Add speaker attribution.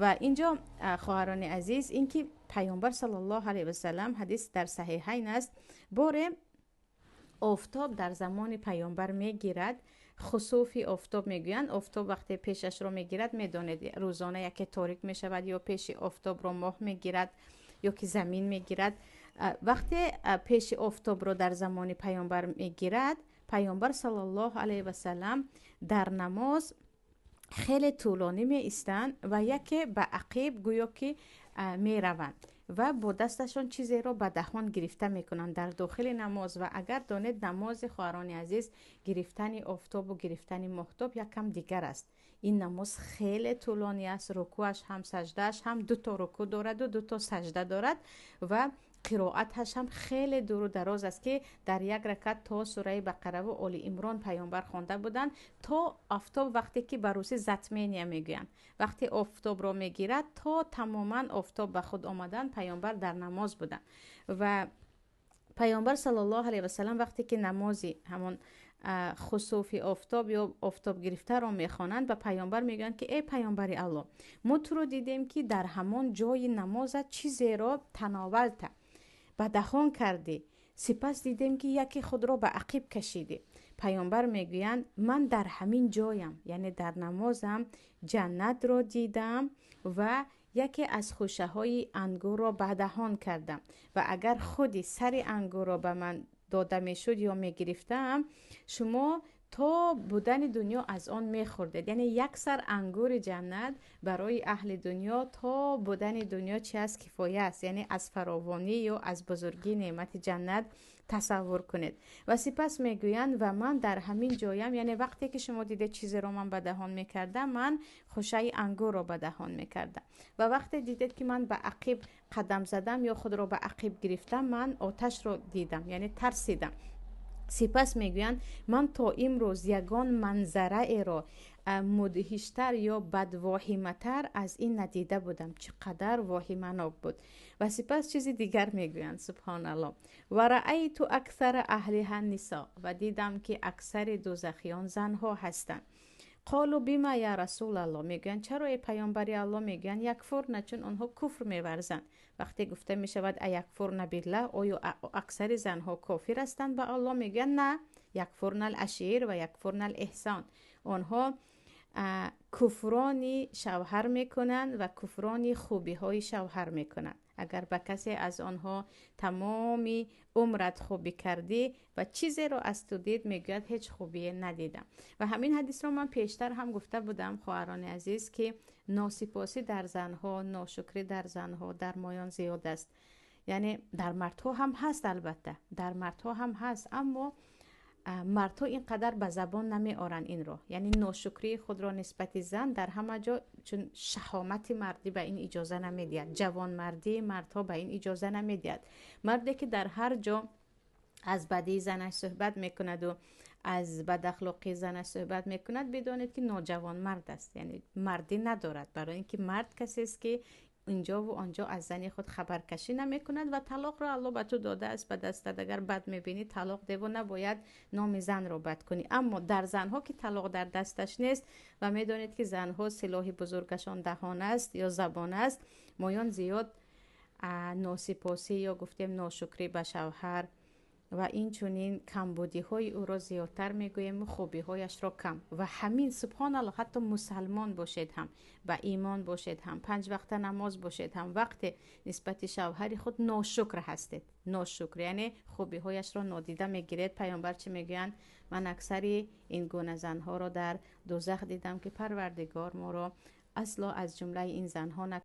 Speaker 1: Ва инҷо, хоҳарони азиз, ин ки Паёмбар саллаллоҳу алайҳи васаллам, ҳадис дар Саҳиҳайн аст, боре офтоб дар замони Паёмбар мегирад, хусуфи офтоб мегӯянд. Офтоб вақте пешашро мегирад, медонед, рӯзона яке торик мешавад ё пеши офтобро моҳ мегирад ё ки замин мегирад. Вақте пеши офтобро дар замони Паёмбар мегирад, Паёмбар саллаллоҳу алайҳи васаллам дар намоз хеле тӯлонӣ меистанд ва яке ба ақиб гӯё ки мераванд ва бо дасташон чизеро ба даҳон гирифта мекунанд дар дохили намоз. Ва агар донед, намози, хоҳарони азиз, гирифтани офтобу гирифтани моҳтоб якам дигар аст. Ин намоз хеле тӯлонӣ аст, рукӯаш ҳам, саждааш ҳам, дуто рукӯ дораду дуто сажда дорад ва қироаташ ҳам хеле дуру дароз аст, ки дар як ракат то сураи Бақараву Оли Имрон Паёмбар хонда буданд. То офтоб вақте ки ба русӣ затмения мегӯянд, вақте офтобро мегирад, то тамоман офтоб ба худ омадан Паёмбар дар намоз буданд. Ва Паёмбар саллаллоҳу алайҳи васаллам вақте ки намози ҳамон хусуфи офтоб ё офтоб гирифтаро мехонанд, ба Паёмбар мегӯянд, ки эй Паёмбари Аллоҳ, мо туро дидем, ки дар ҳамон ҷои намозат чизеро тановалта, ба даҳон кардӣ, сипас дидем, ки яке худро ба ақиб кашидӣ. Паёмбар мегӯянд: ман дар ҳамин ҷоям, яъне дар намозам, ҷаннатро дидам ва яке аз хӯшаҳои ангурро ба даҳон кардам ва агар худи сари ангурро ба ман дода мешуд ё мегирифтам, шумо то будани дунё аз он мехӯрдед. Яъне як сар ангури ҷаннат барои аҳли дунё то будани дунё чи аст? Кифоя аст. Яъне аз фаровонӣ ё аз бузургии неъмати ҷаннат тасаввур кунед. Ва сипас мегӯянд: ва ман дар ҳамин ҷоям, яъне вақте ки шумо дидед чизеро ман ба даҳон мекардам, ман хӯшаи ангурро ба даҳон мекардам ва вақте дидед, ки ман ба ақиб қадам задам ё худро ба ақиб гирифтам, ман оташро дидам, яъне тарсидам. Сипас мегӯянд: ман то имрӯз ягон манзараеро мудҳиштар ё бадвоҳиматар аз ин надида будам. Чӣ қадар воҳиманок буд! Ва сипас чизи дигар мегӯянд, субҳоналло: ва раайту аксара аҳлиҳа нисо, ва дидам, ки аксари дӯзахиён занҳо ҳастанд. Қолу бима я Расулалло, мегӯянд, чаро, эй Паёмбари Алло? Мегӯянд: якфурна, чун онҳо куфр меварзанд. Вақте гуфта мешавад: аякфурна биллаҳ, оё аксари занҳо кофир ҳастанд ба Аллоҳ? Мегӯянд: на, якфурнал ашир ва якфурнал эҳсон, онҳо куфрони шавҳар мекунанд ва куфрони хубиҳои шавҳар мекунанд. Агар ба касе аз онҳо тамоми умрат хубӣ кардӣ ва чизеро аз ту дид, мегӯяд: ҳеҷ хубие надидам. Ва ҳамин ҳадисро ман пештар ҳам гуфта будам, хоҳарони азиз, ки носипосӣ дар занҳо, ношукрӣ дар занҳо, дар моён зиёд аст. Яъне дар мардҳо ҳам ҳаст, албатта, дар мардҳо ҳам ҳаст, аммо мардҳо ин қадар ба забон намеоранд инро, яъне ношукрии худро нисбати зан дар ҳама ҷо, чун шаҳомати мардӣ ба ин иҷоза намедиҳад, ҷавонмардии мардҳо ба ин иҷоза намедиҳад. Марде ки дар ҳар ҷо аз бадии занаш суҳбат мекунаду аз бадахлоқии занаш суҳбат мекунад, бидонед, ки ноҷавонмард аст, яъне мардӣ надорад. Барои ин ки мард касест, ки инҷову онҷо аз зани худ хабаркашӣ намекунад. Ва талоқро Алло ба ту додааст ба дастат, агар бад мебинӣ, талоқ деву набояд номи занро бад кунӣ. Аммо дар занҳо, ки талоқ дар дасташ нест, ва медонед, ки занҳо силоҳи бузургашон даҳон аст ё забон аст, моён зиёд носипосӣ ё гуфтем ношукрӣ ба шавҳар ва инчунин камбудиҳои ӯро зиёдтар мегӯему хубиҳояшро кам. Ва ҳамин, субҳоналло, ҳатто мусалмон бошед ҳам, ба имон бошед ҳам, панҷ вақта намоз бошед ҳам, вақте нисбати шавҳари худ ношукр ҳастед, ношукр яъне хубиҳояшро нодида мегиред. Паёмбар чӣ мегӯянд? Ман аксари ин гуна занҳоро дар дӯзах дидам, ки Парвардигор моро асло аз ҷумлаи ин занҳо